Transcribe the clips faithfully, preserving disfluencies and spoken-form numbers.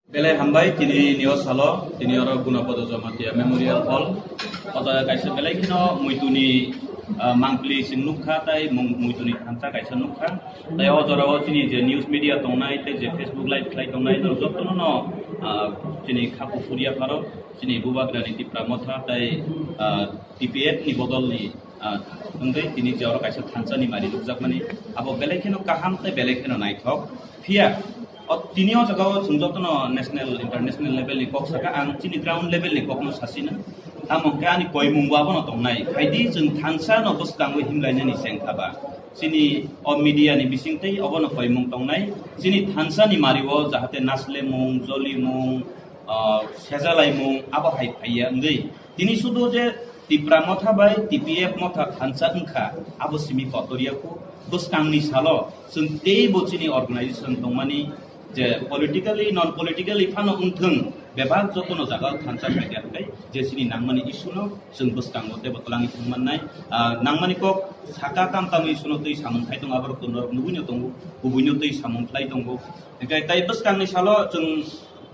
Belai hambai tini nio salo, tini oro Gunapada Jamatia Memorial Hall. O jaga kaisa belai kheno muituni, ah, mangpili sing nukha, tai mung-, muituni thansa kaisa nukha. Tai o jora o chini je news media tongnai, tai je Facebook live khlai tongnai, norok jotono no, ah, chini khaku phuria pharo, chini bubagrani Tipra Motha, tai, ah, T P F ni bodol ni, ah, wngwi tini je oro kaisa thansa ni mari nukjakmani, abo belai kheno kaham tai belai kheno naithok. Phiya, o tini o jaga o chwng jotono national, international level ni kok saka, ang chini ground level ni kokno sasina. Tamo hwnkhe ani koimung bo abono tongnai. Phaidi chwng thansa no bwskango himlainani chengkha ba. Chini o media ni bisingtwi obono koimung tongnai. Chini thansa ni mari o jahate naslemung, jolimung, ah, sejalaimung abo hai phaiya wngwi. Tini sudu je Tipra Motha bai T P F Motha thansa wngkha, abo simi kotor ya kho. Bwskangni salo chwng teibo chini organization tongmani je politically, non politically phano wngthwng, bebak jotono jaga o thansa khaikha hwnkhe je chini nangmani issue no chwng bwskango teibo twlangwi thwngmannai. Ah, nangmani kok saka kam tamo issue no twi samung khai tongo, aborok norok nugui no tongo, kubui no twi samung khlai tongo. Hwnkhe tai bwskangni salo chwng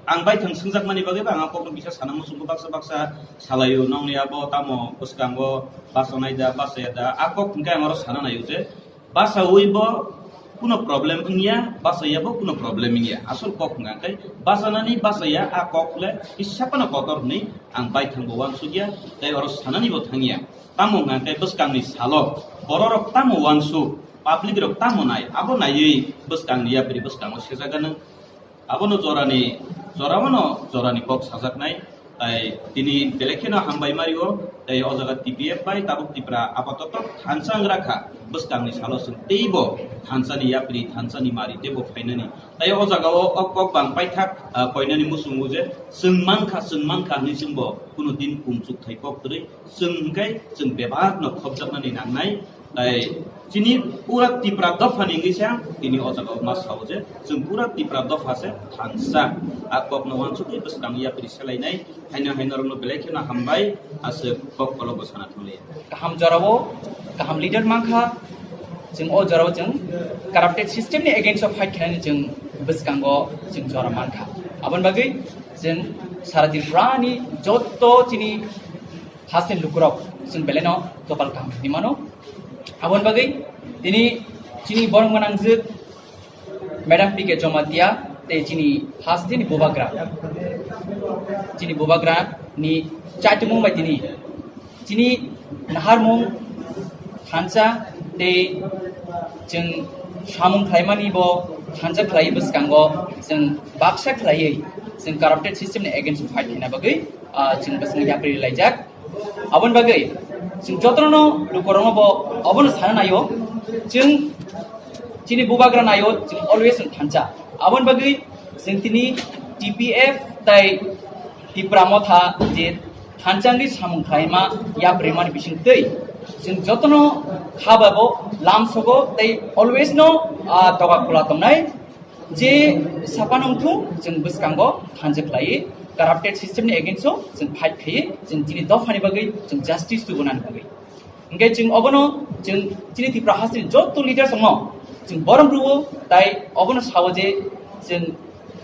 Ang bai thwng swngjakmani bagwi ba ang a kokno kisa sana muchungo baksa baksa salaio, nongni abo tamo bwskango bachonai da, bachaya da, a kok hwnkhe ang oro sana naio je bachaui bo kuno problem wngya, bachaya bo kuno problem wngya. Asol kok hwnkha khe bachanani bachaya a kok le kisa phano kotor hwnwi ang bai thwngbo uansukya, tei oro sanani bo thangya. Tamo hwnkha khe bwskangni salo bororok tamo uansuk, public rok tamo nai, abo naiwi bwskangni yapri bwskango sejaganw. Abono jorani, jorao no jorani kok sajaknai, tai tini belai kheno hambai mario, tai o jaga T P F bai tabuk Tipra apatoto thansa wng rakha, bwskangni salo chwng teibo thansani yapri, thansani mari teibo phainani. Tai o jagao o kok bang paithak, ah, koinani muchungo je chwng mankha, chwng mankha hwnwi chwngbo kuno din kumchuk thai kok kwrwi. Chwng hwnkhe chwng bebak no khopjaknani nangnai. Tai chini pura Tipra dopha ni wngwi se ang tini o jaga o ma sao je chwng pura Tipra dopha se thansa. A kok no uansukwi bwskang yapri selainai. Haino haino rok no belai kheno hambai, aswk kok kolo bo sana thangli. Kaham jorao, kaham leader mankha, chwng o jorao chwng corrupted system ni against of fight khainani chwng bwskango chwng jora mankha. Aboni bagwi chwng sara Tripura ni jotto chini hasteni lukurok chwng belai no dopal kaham hinwi mano. Aboni bagwi tini chini borok gwnangjwk Madam P K Jamatia tei chini hasteni bubagra, chini bubagra ni chaitumung bai tini chini naharmung thansa tei chwng samung khlaimani bo thansa khlai bwskango chwng baksa khlaiwi chwng corrupted system ni against fight khaina bagwi, ah, chwng bwskango yapri laijak. Aboni bagwi chwng jotono lukurokno bo obono sana naio, chwng chini bubagra naio, chwng always chwng thansa. Aboni bagwi chwng tini T P F tai Tipra Motha je thansa wngwi samung khlaima yapri mani bisingtwi chwng jotono kha babo lamsogo tei always no, ah, doga khula tongnai. Je sapan wngthung, chwng bwskango thansa khlaiwi corrupted system ni against o chwng fight khaiwi chwng chini dophani bagwi chwng justice tubunani bagwi. Hwnkhe chwng obono chwng chini Tripura hasteni jotto leaders rokno chwng borom rwo, tai obono sao je chwng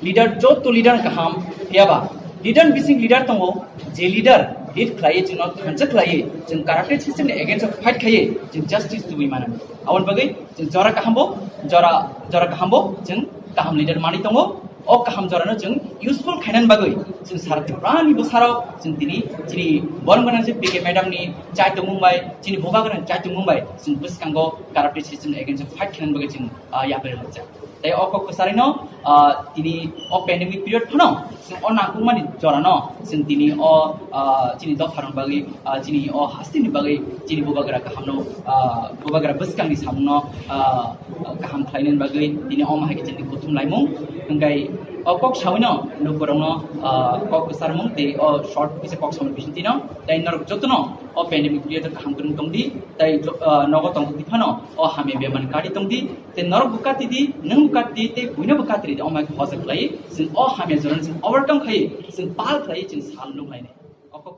leader, jotto leader kaham, phiyaba leader bising leader tongo, je leader lead khlaiwi chwngno thansa khlaiwi chwng corrupted system ni against o fight khaiwi chwng justice tubui mano. Aboni bagwi chwng jora kaham bo, jora, jora kaham bo chwng kaham leader manwi tongo. O kaham jorano chwng useful khainani bagwi chwng sara Tripura ni bwsarok chwng tini chini borom gwnang je P K madam ni chaitumung bai, chini bubagra ni chaitumung bai chwng bwskango corrupted system ni against o fight khainani bagwi chwng, ah, yapri rwjak. Tei o kok kwcharino, ah, tini o pandemic period phano chwng o nangkukmani jorano chwng tini o, ah, chini dopharok bagwi, ah, chini o hasteni bagwi chini bubagra kahamno, ah, bubagra bwskangni samungno, ah, kaham khlainani bagwi tini omo hai khe chini kuthum laimung. Hwnkhe o kok sawino lukurokno, ah, kok kwcharmung tei o short kisa kok samung bisingtwino tei norok jotono o pandemic period o kaham kwrwng tongdi tei jo-, ah, nogo tongdi phano o hamya bemani kari tongdi. Tei norok bo kati di, nwng bo kati di, tei buino bo kati di, omo hai khe hoja khlai, chwng o hamya jorani chwng overcome khai, chwng pal khlai, chwng sal nuk lainai. O kok